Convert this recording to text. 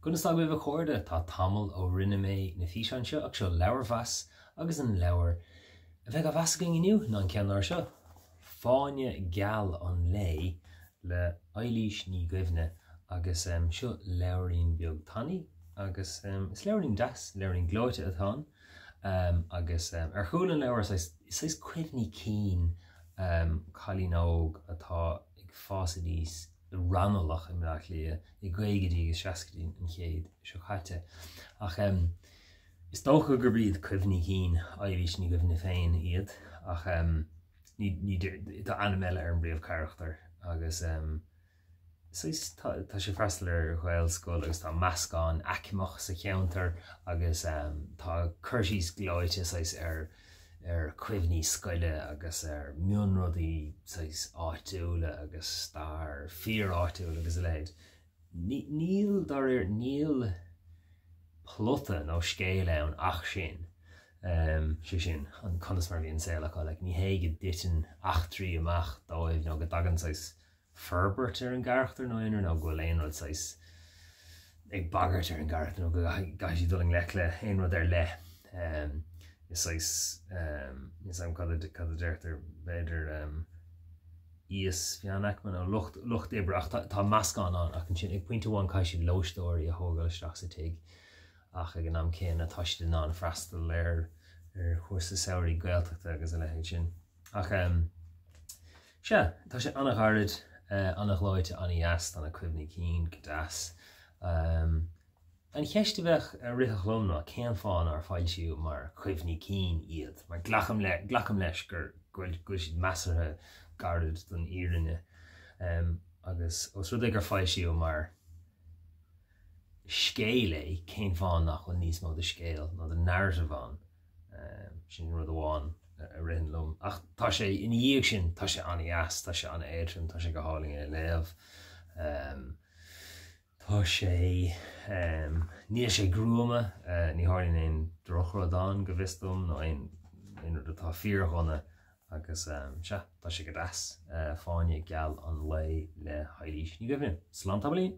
Conas tá agaibh a chairde? Tá tamall ó rinne mé na físeáin seo ach seo leabharmheas agus an leabhar a bheidh á mheas againn inniu ná an ceann láir seo, Fáinne Geal an Lae le Eilís Ní Dhuibhne agus seo leabhairín beag tanaí agus is leabhairín deas, leabhairín gleoite atá ann agus ar chúl an leabhair is saghas cuimhní cinn cailín óg atá ag fás aníos i Raghnallach i mBleá Cliath i gcaogaidí agus seascaidí an chéid seo caite. Ach is dócha gurb iad cuimhní cinn Eilís Ní Dhuibhne féin iad, ach ní, ní, tá ainm eile ar an bpríomhcharachtar agus saghas, tá, tá sí ag freastal ar Ghaelscoil agus tá meascán aicmeach sa cheantar agus tá cur síos gleoite saghas ar ar chuimhní scoile agus ar mhionrudaí saghas áitiúla agus stair fíor-áitiúil agus a leithéid. Níl, dáiríre, níl plota nó scéal ann ach sin. Sé sin, an conas mar a bhí an saol acu. Like, ní hé go dtiteann eachtraí amach dóibh nó go dtagann saghas forbairt ar an gcarachtar nó aon rud, nó go bhfuil aon rud saghas ag bagairt ar an gcarachtar nó go gcaithfidh siad dul i ngleic le haon rud ar leith. Is saghas, níl 's agam cad a deirtear, b'fhéidir íos-mheánaicme nó lucht, lucht oibre ach tá meascán ann ach ansin ag pointe amháin caithfidh siad lóisteoirí a thógáil isteach sa tigh ach ag an am céanna tá siad in ann freastal ar ar chúrsa samhraidh Gaeltachta agus a leithéid sin. Ach sea, tá sé an-ghairid, an-ghleoite, an-dheas, tá na cuimhní cinn go deas. An cheist a bheadh a rithfeadh liom ná cén fáth nár foilsíodh mar chuimhní cinn iad, mar glacaim le, glacaim leis gur, go bhfuil siad measartha gairid don fhírinne. Agus os rud é gur foilsíodh mar scéal é, cén fáth nach bhfuil níos mó de scéal nó de narrative ann? Sin rud amháin a ritheann liom. Ach tá sé, ina dhiaidh sin, tá sé an-dheas, tá sé an-éadrom, tá sé go hálainn é a léamh. Tá sé, níl sé gruama, ní tharlaíonn aon drochrud ann, go bhfios dom, nó aon rud atá fíordhona agus sea, tá sé go deas. Fáinne Geal an Lae le hEilís Ní Dhuibhne. Slán tamaillín!